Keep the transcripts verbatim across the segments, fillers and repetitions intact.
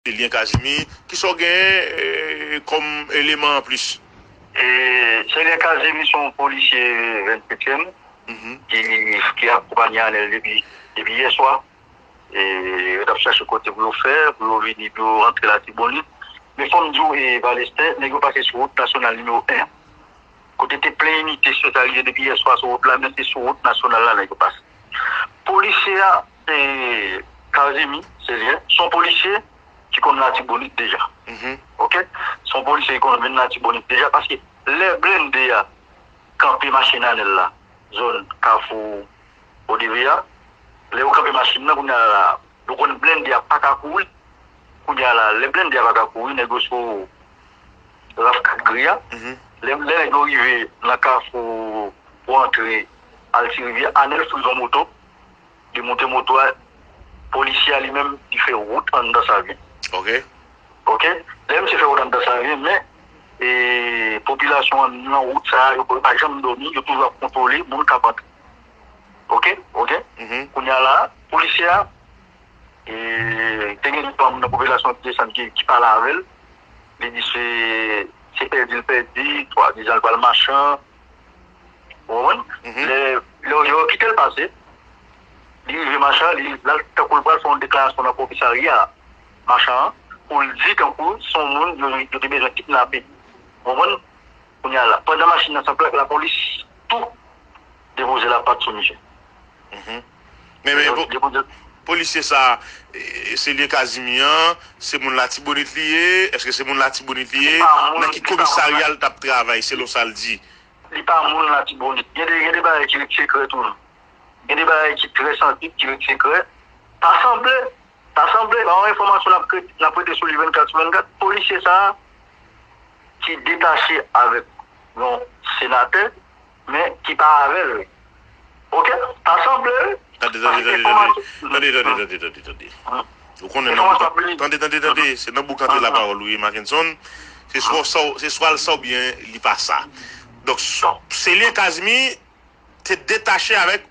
Selyen Kazimi, kisa w genyen eh, kòm eleman anplis? E Selyen Kazimi se yon polisye vennsetyèm ki, ki akonpanye Anèl depi, depi yè swa. E yo t ap chache kote pou yo fè, pou yo vini, pou yo rantre Latibonit. Men fò m di w, e Valestè, nèg yo pase sou wout nasyonal nimewo en. Kote te plen inite espesyalize depi yè swa sou wout la, men se sou wout nasyonal la nèg yo pase. Polisye a, e Kazimi, Selyen, se yon polisye ki konn Latibonit deja. Oke? Se yon polisye ki konn vin Latibonit deja, paske lè blende a kanpe machin Anèl la, zòn Kafou O D V a, lè yo kanpe machin nan, kounye a la, yo konn blende a pa ka kouri. Kounye a la, lè blende a pa ka kouri, nèg yo sou raf kat gri a. Lè, lè nèg yo rive nan Kafou pou antre Alti Rivyè, Anèl friz yon moto, li moute moto a, polisye a li menm, li fè wout anndan Savyen. Oke. Oke? Lè misye fè wout anndan Savyen, men e popilasyon an nan wout sa a, yo pa janm dòmi, yo toujou ap kontwole moun k ap antre. Oke? Oke? Kounye a la, polisye a, e te gen de moun nan popilasyon ki desann ki, ki pale avè l. Li di se, se pèdi l pèdi, swadizan l pral Machan. Ou konprann? Lè, lè yo kite l pase, li rive Machan, li, l al tankou l pral fè yon deklarasyon nan komisarya Machan an, pou l di tankou se yon moun yo, yo te bezwen kidnape. Ou konprann? Kounye a la, pandan machin nan sot plak, lapolis tou depoze lapat sou misye. Men, men, po- polisye sa, e, Selyen Kazimi an, se moun Latibonit li ye? Èske se moun Latibonit li ye? Nan ki komisarya l t ap travay, selon sa l di? Li pa moun Latibonit. Gen de, gen de bagay ki ret sekrè tou. Gen de bagay ki trè sansib, ki ret sekrè. Ta sanble, ta sanble, pa yon enfòmasyon n ap kre- n ap rete sou li vennkat sou vennkat, polisye sa a ki detache avèk yon senatè, men ki pa avè l. Oke? Ta sanble. Tande, tande, tande, tande. Tande, tande, tande, tande, tande. Ou konnen nan bouk. Tande, tande, tande. Se nan bouk antre lapawòl ou ye, Mackenson. Se swa sa w- se swa l sa oubyen li pa sa. Donk, Selyen Kazimi te detache avèk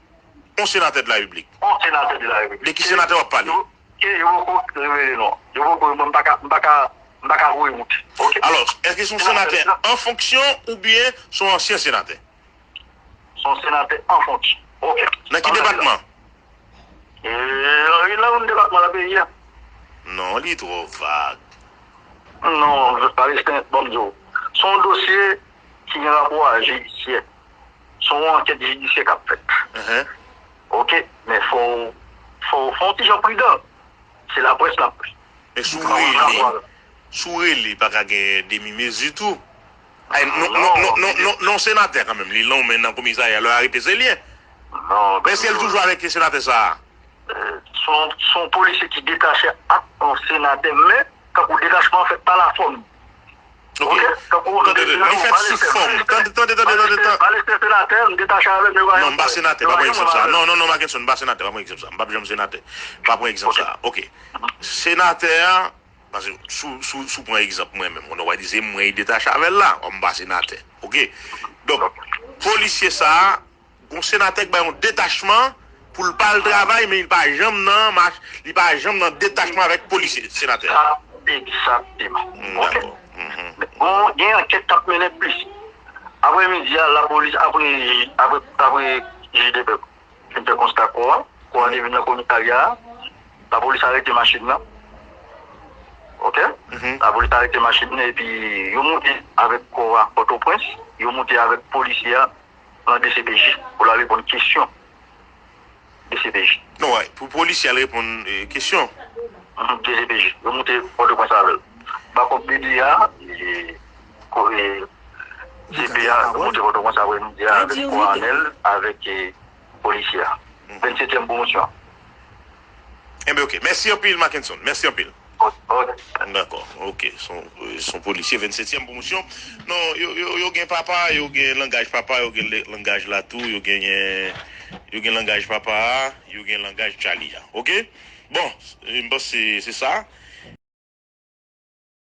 yon senatè de la Repiblik. Yon senatè de la Repiblik. De ki senatè w ap pale? Ke yo poko revele non. Yo poko, mwen, m pa ka, m pa ka, m pa ka voye wout. Oke? Alò, èske se yon senatè an fonksyon oubyen se yon ansyen senatè? Se yon senatè an fonksyon. Oke. Nan ki depatman? E, nan youn nan depatman nan peyi a. Non, li twò vag. Non, Palestin, ban m di w. Se yon dosye ki gen rapò a jidisyè. Se yon ankèt jidisyè k ap fèt. Oke, men fò, fò, fò w ti jan pridan. Se laprès n ap. Men si w rele, si w rele, pa ka gen demi mezi tou. Ay, non, non, non, non, non, non, senatè kanmenm, li lan w men nan komisarya, lè yo arete Selyen. Men si l toujou avèk senatè sa a. Se yon, se yon polisye ki detache ak yon senatè, men kankou detachman an fèt pa lafòm. Oke. Li fèt sou fòm. Tande, tande, tande, tande, tande. Palestin senatè, m detache avè l, men. Non, m pa senatè, pa pran egzanp sa. Non, non, non, Mackenson, m pa senatè, pa pran egzanp sa. M p ap janm senatè. Pa pran egzanp sa. Oke. Senatè a, paske sou, sou, sou pran egzanp mwen menm, mwen w a di se mwen ki detache avè l la, m pa senatè. Oke. Donk, polisye sa a, gon senatè k bay yon detachman pou l pa al travay, men li pa janm nan mach, li pa janm nan detachman avèk polisye, senatè. Egzakteman. Oke. Bon, gen ankèt k ap mennen plis. Aprè midi a, lapolis, apre, apre, apre jij de pèp fin fè konsta kò a, kò a te vin nan komisarya a, lapolis arete machin nan. Oke? Lapolis arete machin nan, epi yo moute avèk kò a Pòtoprens, yo moute avèk polisye a nan D C P J pou l al reponn kesyon D C P J. Non, wè, pou polisye al reponn eh, kesyon. D C P J. Yo moute Pòtoprens avè l. Bakòp B D A, e, ko- e, C P A, yo moute Pòtoprens avè midi a avèk kò Anèl, avèk e, polisye a. Vennsetyèm pwomosyon. Enben, oke. Mèsi anpil, Mackenson. Mèsi anpil. Dakò, oke. Se yon, se yon polisye vennsetyèm pwomosyon. Non, yo, yo, yo gen papa, yo gen langaj papa, yo gen le- langaj latou, yo genyen, yo gen langaj papa a, yo gen langaj Charlie a. Oke? Bon, m panse se sa.